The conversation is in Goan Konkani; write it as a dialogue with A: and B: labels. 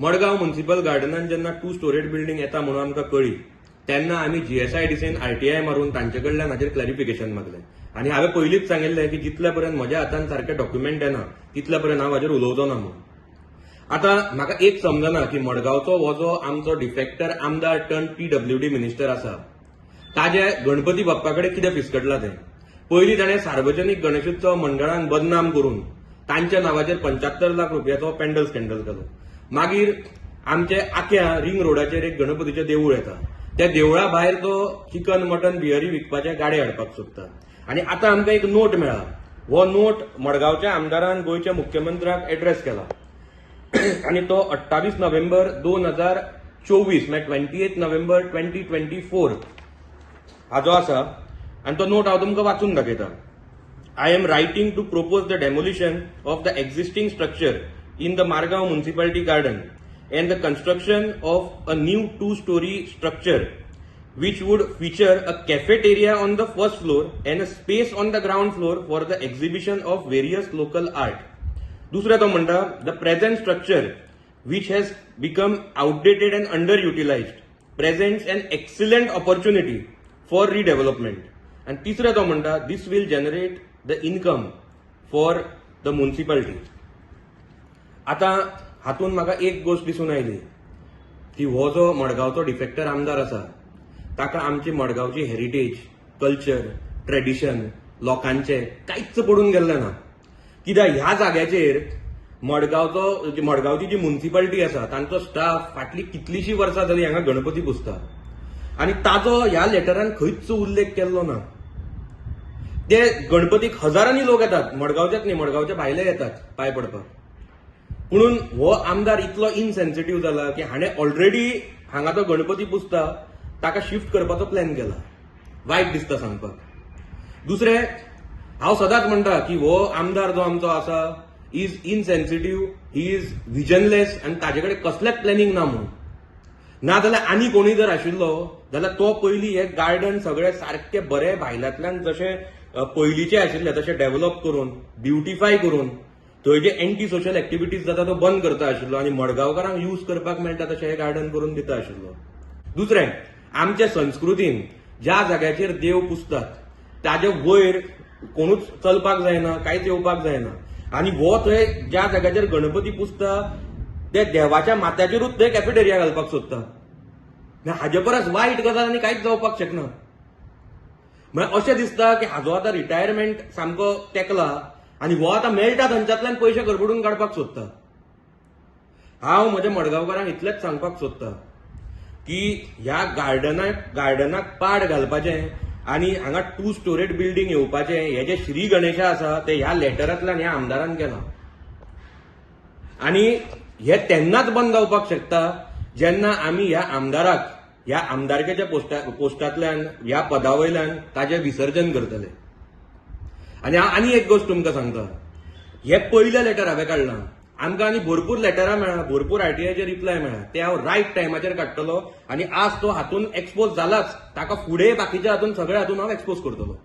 A: मडगांव म्युन्सिपल गार्डनान जेन्ना टू स्टोरेड बिल्डींग येता म्हणून आमकां कळ्ळी तेन्ना आमी जीएसआयडीसीन आरटीआय मारून तांचे कडल्यान हाचेर क्लॅरिफिकेशन मागलें आनी हांवें पयलींच सांगिल्लें की जितले पर्यंत म्हज्या हातान सारकें डॉक्युमेंट येना तितले पर्यंत हांव हाजेर उलोवचो ना म्हणून. आतां म्हाका एक समजना की मडगांवचो हो जो आमचो डिफेक्टर आमदार टर्न पीडब्ल्यूडी मिनिस्टर आसा ताजे गणपती बाप्पा कडेन कितें फिसकटलां तें. पयलीं ताणें सार्वजनीक गणेशोत्सव मंडळान बदनाम करून तांच्या नांवाचेर 75 लाख रुपयाचो पेंडल स्कँडल केलो. मागीर आमचे आक्या रिंग रोडाचेर एक गणपतीचें देवूळ येता, त्या देवळा भायर तो चिकन मटन बियरी विकपाचे गाडे हाडपाक सोदता. आनी आतां आमकां एक नोट मेळ्ळा. हो नोट मडगांवच्या आमदारान गोंयच्या मुख्यमंत्र्याक एड्रेस केला आनी तो 28 नोव्हेंबर 2024, म्हळ्यार 28 November 2024 हाजो आसा आनी तो नोट हांव तुमकां वाचून दाखयता. "I am writing to propose the demolition of the existing structure in the Margao Municipality Garden and the construction of a new two storey structure which would feature a cafeteria on the first floor and a space on the ground floor for the exhibition of various local art." दुसरें तो म्हणटा, "The present structure, which has become outdated and underutilized, presents an excellent opportunity for redevelopment." आनी तिसरें तो म्हणटा, "This will generate the income for the municipality." आतां हातूंत म्हाका एक गोश्ट दिसून आयली की हो जो मडगांवचो डिफेक्टर आमदार आसा ताका आमची मडगांवची हेरिटेज, कल्चर, ट्रेडिशन, लोकांचे कांयच पडून गेल्लें ना. कित्याक ह्या जाग्याचेर मडगांवचो मडगांवची जी मुन्सिपालिटी आसा तांचो स्टाफ फाटलीं कितलींशीं वर्सां जालीं हांगा गणपती पुजता आनी ताजो ह्या लेटरान खंयच उल्लेख केल्लो ना. ते गणपतीक हजारांनी लोक येतात, मडगांवच्याच न्ही, मडगांवच्या भायले येतात पांय पडपाक. पुणून हो आमदार इतलो इनसेन्सिटीव जाला की हाणें ऑलरेडी हांगा तो गणपती पुजता ताका शिफ्ट करपाचो प्लॅन केला. वायट दिसता सांगपाक. दुसरें, हांव सदांच म्हणटा की हो आमदार जो आमचो आसा is insensitive, he is visionless आनी ताजे कडेन कसलेंच प्लॅनिंग ना म्हणून. ना जाल्यार आनी कोणूय जर आशिल्लो जाल्यार तो पयलीं हे गार्डन सगळे सारके बरे भायल्यांतल्यान जशे पयलींचे आशिल्ले तशे डेव्हलप करून, ब्युटिफाय करून, थंय जे एंटी सोशल एक्टिविटीज जाता तो बंद करता आशिल्लो आनी मडगांवकारांक यूज करपाक मेळटा तशें हें गार्डन करून दिता आशिल्लो. दुसरें, आमच्या संस्कृतीन ज्या जाग्याचेर देव पुजतात ताजे वयर कोणूच चलपाक जायना, कांयच येवपाक जायना आनी हो थंय ज्या जाग्याचेर गणपती पुजता ते देवाच्या माथ्याचेरूच थंय कॅफेटेरिया घालपाक सोदता. म्हळ्यार हाजे परस वायट गजाल आनी कांयच जावपाक शकना. म्हळ्यार अशें दिसता की हाजो आतां रिटायरमेंट सामको तेकला आनी हो आतां मेळटा थंयच्यांतल्यान पयशे खरबडून काडपाक सोदता. हांव म्हज्या मडगांवकारांक इतलेंच सांगपाक सोदता की ह्या गार्डनाक पाड घालपाचें आनी हांगा टू स्टोरेड बिल्डींग येवपाचें हे जे श्री गणेशा आसा ते ह्या लेटरांतल्यान ह्या आमदारान केलां आनी हे तेन्नाच बंद जावपाक शकता जेन्ना आमी ह्या आमदाराक ह्या आमदारकेच्या पोस्टांतल्यान, ह्या पदा वयल्यान ताजें विसर्जन करतले. आनी हांव आनी एक गोश्ट तुमकां सांगता. हे पयलें लेटर हांवें काडलां. आमकां आनी भरपूर लेटरां मेळ्ळा, भरपूर आरटीआयचे रिप्लाय मेळ्ळा. ते हांव रायट टायमाचेर काडटलो आनी आज तो हातून एक्सपोज जालाच, ताका फुडें बाकीच्या हातून सगळ्या हातून हांव एक्सपोज करतलो.